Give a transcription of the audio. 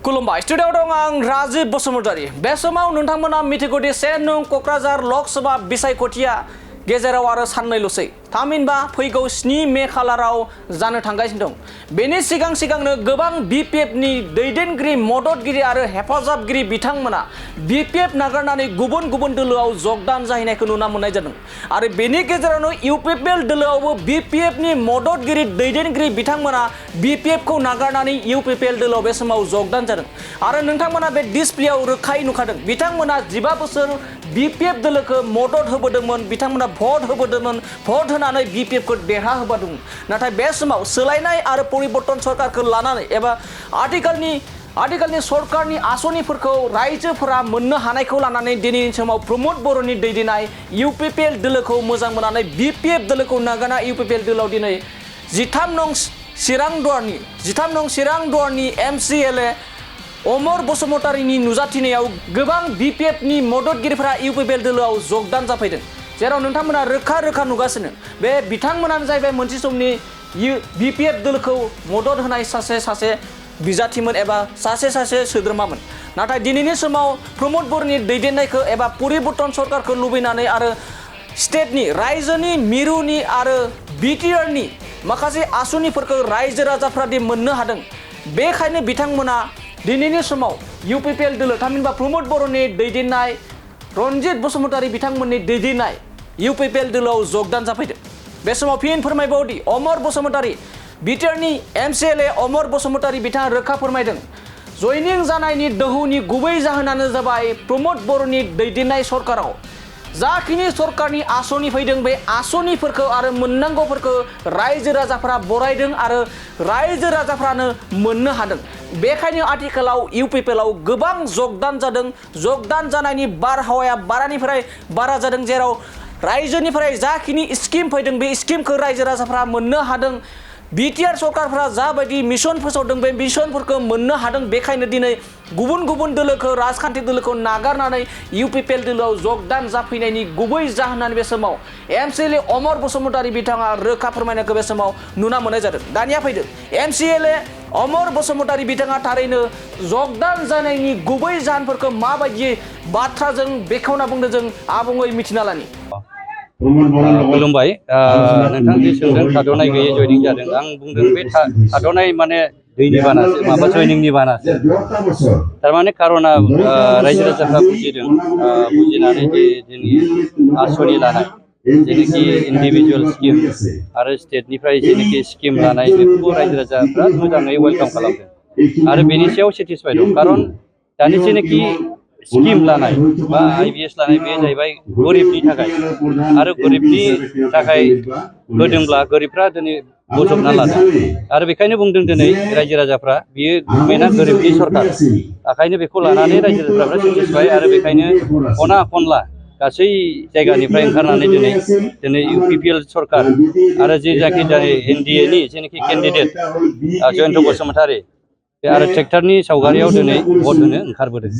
खुलुमबाय स्टुडिय'आव दं आं राजिब बसुमतारी। बे समाव नोंथांमोना मिथिगौदि 1 नं क'क्राझार लकसभा बिसायख'थिया गेजेराव आरो साननैल'सै थामहिनबा फैगौ 7 मे खालाराव जानो थांगासिनो दं। बेनि सिगांनो गोबां BPFनि दैदेनगिरि मददगिरि आरो हेफाजाबगिरि बिथांमोना BPF नागारनानै गुबुन दोलोआव जगदान जाहैनायखौ नुना मोननाय जादों आरो बेनि गेजेरावनो UPPL दोलोआवबो BPFनि मददगिरि दैदेनगिरि बिथांमोना BPFखौ नागारनानै UPPL दोलोआव बे समाव जगदान जादों आरो नोंथांमोना बे डिसप्लेआव रोखायै नुखादों बिथांमोना 15 बोसोर BPF दोलोखौ मदद होबोदोंमोन, बिथांमोना भट होबोदोंमोन, भट होनानै BPFखौ देरहा होबोदोंमोन। नाथाय बे समाव सोलायनाय आरो परिबर्तन सरकारखौ लानानै एबा आथिखालनि सरकारनि आस'निफोरखौ रायजोफोरा मोननो हानायखौ लानानै दिनैनि समाव प्रमद बर'नि दैदेननाय UPPL दोलोखौ मोजां मोननानै BPF दोलोखौ नागारना UPPL दोलोआव दिनै 13 नं चिरां दुवारनि MCLA अमर बसुमतारीनि नुजाथिनायाव गोबां BPFनि मददगिरिफोरा UPPL दोलोआव जगदान जाफैदों, जेराव नोंथांमोना रोखा नुगासिनो बे बिथांमोनानो जाहैबाय मोनसे समनि BPF दोलोखौ मदद होनाय सासे बिजाथिमोन एबा सासे सोद्रोमामोन। नाथाय दिनैनि समाव प्रमद बर'नि दैदेननायखौ एबा परिबर्तन सरकारखौ लुबैनानै आरो स्टेटनि रायजोनि मिरुनि आरो BTRनि माखासे आस'निफोरखौ रायजो राजाफ्रादि मोननो हादों, बेखायनो बिथांमोना दिनैनि समाव UPPL दोलो थामहिनबा प्रमद बर'नि दैदेननाय रनजित बसुमतारी बिथांमोननि दैदेननाय UPPL दोलोआव जगदान जाफैदों। बे समाव फिन फोरमायबावदि अमर बसुमतारी BTRनि MCLA अमर बसुमतारी बिथाङा रोखा फोरमायदों जयनिं जानायनि दोहौनि गुबै जाहोनानो जाबाय प्रमद बर'नि दैदेननाय सरकाराव जाखिनि सरकारनि आस'नि फैदों बे आस'निफोरखौ आरो मोननांगौफोरखौ रायजो राजाफ्रा बरायदों आरो रायजो राजाफ्रानो मोननो हादों। बेखायनो आथिखालाव UPPLआव गोबां जगदान जादों। जगदान जानायनि बारहावाया बारानिफ्राय बारा जादों, जेराव रायजोनिफ्राय जाखिनि स्किम फैदों बे स्किमखौ रायजो राजाफ्रा मोननो हादों। BTR सरकारफ्रा जाबायदि मिशन फोसावदों बे मिशनफोरखौ मोननो हादों। बेखायनो दिनै गुबुन दोलोखौ राजखान्थि दोलोखौ नागारनानै UPPL दोलोआव जगदान जाफैनायनि गुबै जाहोनानो बे समाव MCLA अमर बसुमतारी बिथाङा रोखा फोरमायनायखौ बे समाव नुना मोननाय जादों। दानिया फैदों MCLA अमर बसुमतारी बिथाङा थारैनो जगदान जानायनि गुबै जाहोनफोरखौ माबायदि बाथ्राजों बेखेवना बुंदों जों आबुङै मिथिना लानि। खुलुमबाय नोंथां जे सोंदों थाद'नाय गैयै जयनिं जादों। आं बुंदों बे थाद'नाय माने दैनि बानासो माबा जयनिंनि बानासो। थारमाने खार'ना रायजो राजाफ्रा बुजिदों, बुजिनानै जे जोंनि आस'नि लानाय जेनाखि इन्डिभिजुवेल स्किम आरो स्टेटनिफ्राय जेनाखि स्किम लानाय बेखौ रायजो राजाफ्रा मोजाङै वेलकाम खालामदों आरो बेनि सायाव सेटिसफाइड दं। खारन दानि जेनाखि स्किम लानाय बा IBS लानाय बे जाहैबाय गरिबनि थाखाय आरो गरिबनि थाखाय होदोंब्ला गरिबफ्रा दिनै बजबना लादों आरो बेखायनो बुंदों दिनै रायजो राजाफ्रा बियो गभर्नमेन्टआ गरिबनि सरकार, ओंखायनो बेखौ लानानै रायजो राजाफ्रा सेटिसफाइड आरो बेखायनो खना खनला गासै जायगानिफ्राय ओंखारनानै दिनै UPPL सरकार आरो जेनाखि NDAनि जेनाखि केन्डिडेट जयन्त बसुमतारी आरो ट्रेक्टरनि सावगारियाव दिनै भट होनो ओंखारबोदों।